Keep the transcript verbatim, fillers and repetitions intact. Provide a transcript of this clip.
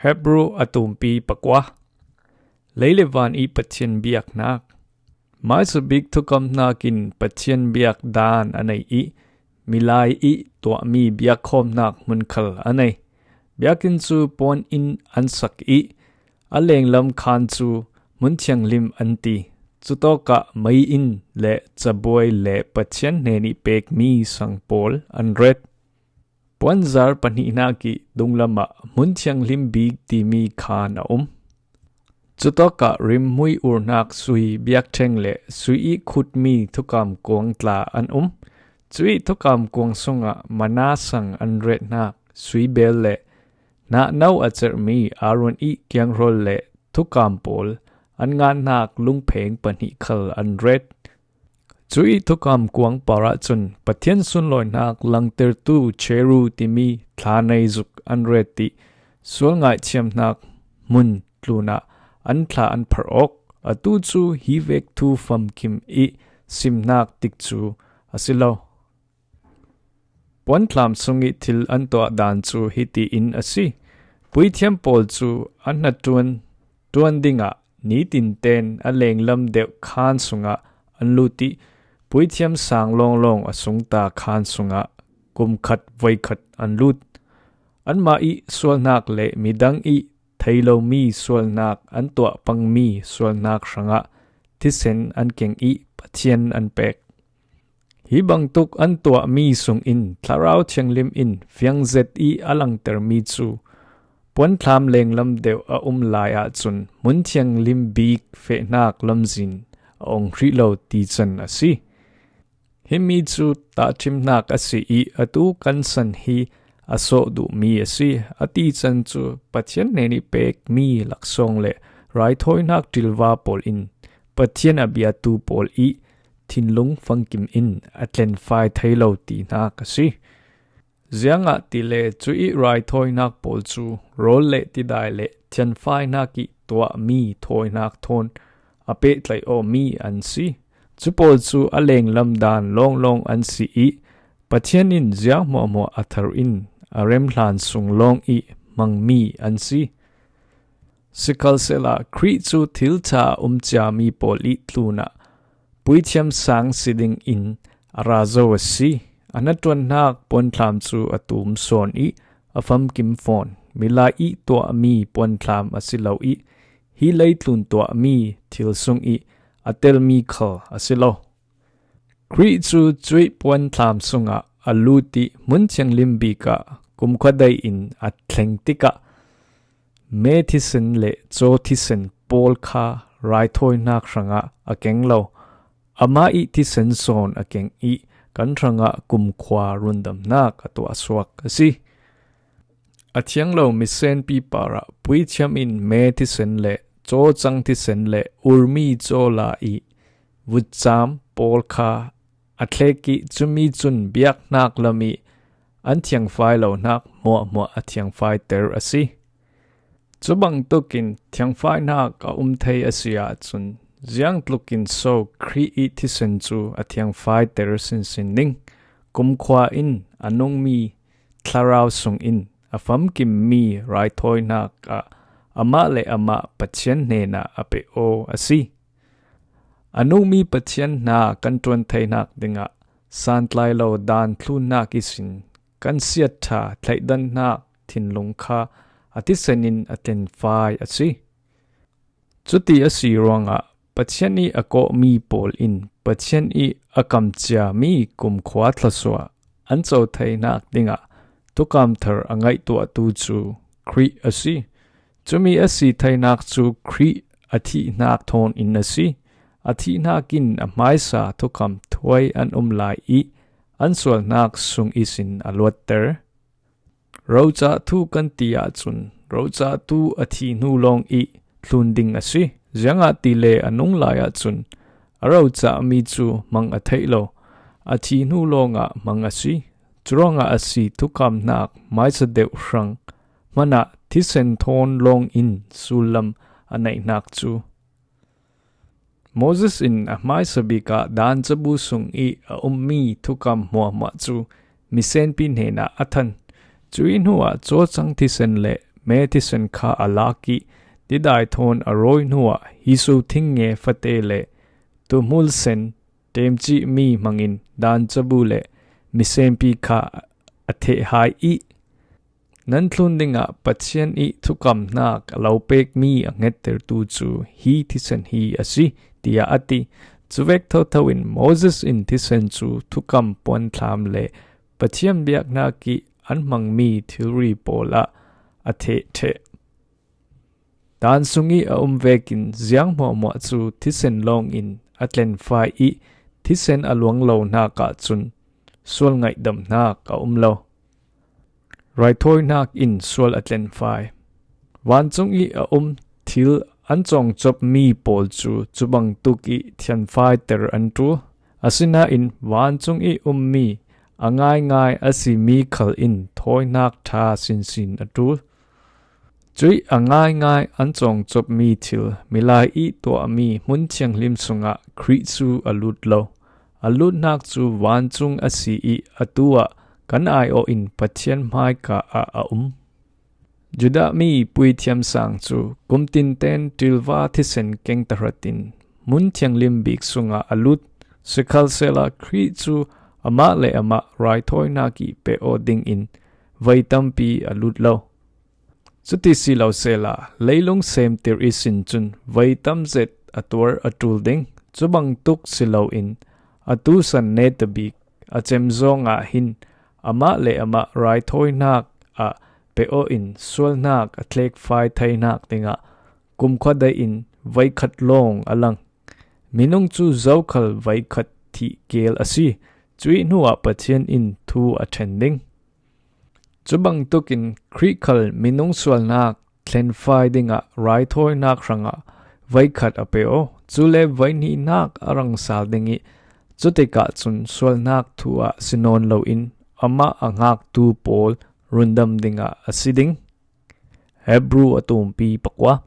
Hebru a tumpi pakua. Lei le van i Pathian biaknak. Maisabik thukamnak in Pathian biak dan a nei i, milai i tuahmi biakkhawmnak hmun khal a nei. Biakinn cu puan in an sak i, a lenglam khaan cu hmun thianghlim an ti. Cutawkah mei in le cabuai le Pathian hnen i pekmi sang pawl an ret. Puanzar pahnihnak i dunglam ah hmun thianghlim bik timi khaan a um. Cutawkah rimhmui urnak sui biakṭheng le sui i khutmi thukam kuang tla an um. Cuih thukam kuang sungah mana sang an retnak sui bel le nahno a cerhmi Aaron i kianghrawl le thukam pawl an ngannak lungpheng pahnih khal an ret. Cuih thukam kuang parah cun Pathian sunlawinak langtertu cheru timi thla nei zuk an ret i sual ngaihchiamnak hmun tlunah an thla an pharh awk. Atu cu hi vek thu famkim i simnak tikcu a si lo. Puanthlam sung i thil an tuah dan cu hiti in a si. Puithiam pawl cu an hnaṭuan ṭuan dingah nitin ten a lenglam deuh khaan sungah an lut i puithiam sang lawnglawng a sungta khaan sungah kum khat voi khat an lut. Anmah i sualnak le midang i thei lomi sualnak an tuah pangmi sualnak hrangah thisen an keng i Pathian an pek. Hi bangtuk an tuahmi sungin Thlarau Thianghlim in fiangzet i a langtermi cu puanthlam lenglam deuh a um lai ahcun hmun thianghlim bik fehnak lamzin a ong hrih lo ti can a si. Himi cu tahṭhimnak a si i atu kan san hi a sawh duhmi a si. A tican cu Pathian hnen i pekmi laksawng le raithawinak ṭilva pawl in Pathian a biatu pawl i thinlung fangkim in a tlenfai thei lo tinak a si. Ziangahtile cuih raithawinak pawl cu rawl le tidai le thianfainak i tuahmi thawinak thawn a pehtlaih awmi an si. Cu pawl cu a lenglam dan lawnglawng an si i Pathian in ziang hmuahhmuah a thar in a remhlan sung lawng i hmangmi an si. Sikhalsehla Khrih cu thil ṭha a um ciami pawl i tlunah puithiam sang si dingin a ra zo a si. A hnaṭuannak puanthlam cu a tum sawn i a famkim fawn. Milai i tuahmi puanthlam a si lo i hi leitlun tuahmi thil sung i a telmi khal a si lo. Khrih cu cuih puanthlam sungah a lut i hmun thianghlim bik ah kumkhua dei in a thleng tikah me thisen le caw thisen pawl kha raithawinak hrangah a keng lo. Amah i thisen sawn a keng i kan hrangah kumkhua rundamnak a tuahsuak a si. A thiang lo misenpi parah puithiam in me thisen le cawcang thisen le urmi caw la i vutcam pawl kha a thlek i cumi cun biaknak lam i an thiangfai lo hnak hmuahhmuah a thiangfaiter a si. Cu bangtuk in thiangfainak a um thei a si ahcun ziang tluk in so Khrih i thisen cu a thiangfaiter sinsin ning? Kumkhua in a nungmi thlarau sung in a famkimmi raithawinak ah amah le amah Pathian hnenah a pe aw a si. A nungmi Pathian hna kan ṭuan theinak dingah santlai lo dan thlunnak ihsin kan siat ṭha thleidannak thinlung kha a thisen in a tlenfai a si. Cuti a si ruangah Pathian i a kawhmi pawl in Pathian i a kamciami kumkhua thluasuah an co theinak dingah thukam thar a ngaihtuahtu cu Khrih a si. Cumi a si theinak cu Khrih a thihnak thawn in a si. A thihnak in a hmaisa thukam thuai an um lai i an sualnak sung ihsin a luatter. Rocah thu kan ti ahcun rocahtu a thi hnu lawng i thlun ding a si. Ziangahtile a nung lai ahcun a rocahmi cu hmang a theih lo, a thi hnu lawngah hmang a si. Curuangah a si thukamnak hmaisa deuh hrang hmanah thisen thawn lawng in sullam a neihnak cu. Moses in a hmaisa bik ah dan cabu sung i a ummi thukam hmuahhmuah cu misenpi hnenah a than. Cuih hnuah cawcang thisen le me thisen kha a lak ih, tidai thawn a rawi hnuah Hisu thingnge fate le tuhmul sen temcih mi hmangin daan cabu le misempi kha a theh hai ih, nan thlun dingah Pathian ih thukamhnak a lo pekmi a ngettertu cu hi thisen hi a si, tiah a ti. Cuvek thotho in Moses in thisen cu thukam puanthlam le Pathian biaknak ih an hmangmi thilri pawl ah a theh ṭheh. Daan sungih a um vekin ziang hmuahhmuah cu thisen lawngin a tlenfai ih thisen a luang lonak ahcun sual ngaihdamnak a um lo. Raithawinak in sual a tlenfai. Vancung ih a um thil an cawngcopmi pawl cu cubangtuk ih thianfaiter an ṭul. Asinain vancung ih ummi a ngaingai a simi khal in thawinak ṭha sinsin a ṭul. Cuih a ngaingai an cawngcopmi thil milai ih tuahmi hmun thianghlim sungah Khrih cu a lut lo. A lutnak cu vancung a si ih atu ah kan aiawh in Pathian hmaika ah a um. Judah mi puithiam sang cu kum tinten ṭilva thisen keng tahratin hmun thianghlim bik sungah a lut. Sikhalsehla Khrih cu amah le amah raithawinak ih pe aw dingin voi tampi a lut lo. Cuti si lo sehla, leilung semtir ihsin cun voi tam zet a tuar a ṭul ding. Cubangtuk si loin atu san netabik a cem zawngah hin amah le amah raithawinak ah pe aw in sualnak a thlekfai theinak dingah kumkhua dei in voikhat lawng a lang. Minung cu zokhal voikhat thih keel a si. Cuih hnuah Pathian in thu a ṭhen ding. Cubangtukin Khrih khal minung sualnak thlenfai dingah raithawinak hrangah voikhat a pe aw. Cule voihnihnak a rang sal ding ih cutikah cun sualnak thu ah si nawn loin amah a ngaktu pawl rundam dingah a si ding. Hebru a tumpi pakua.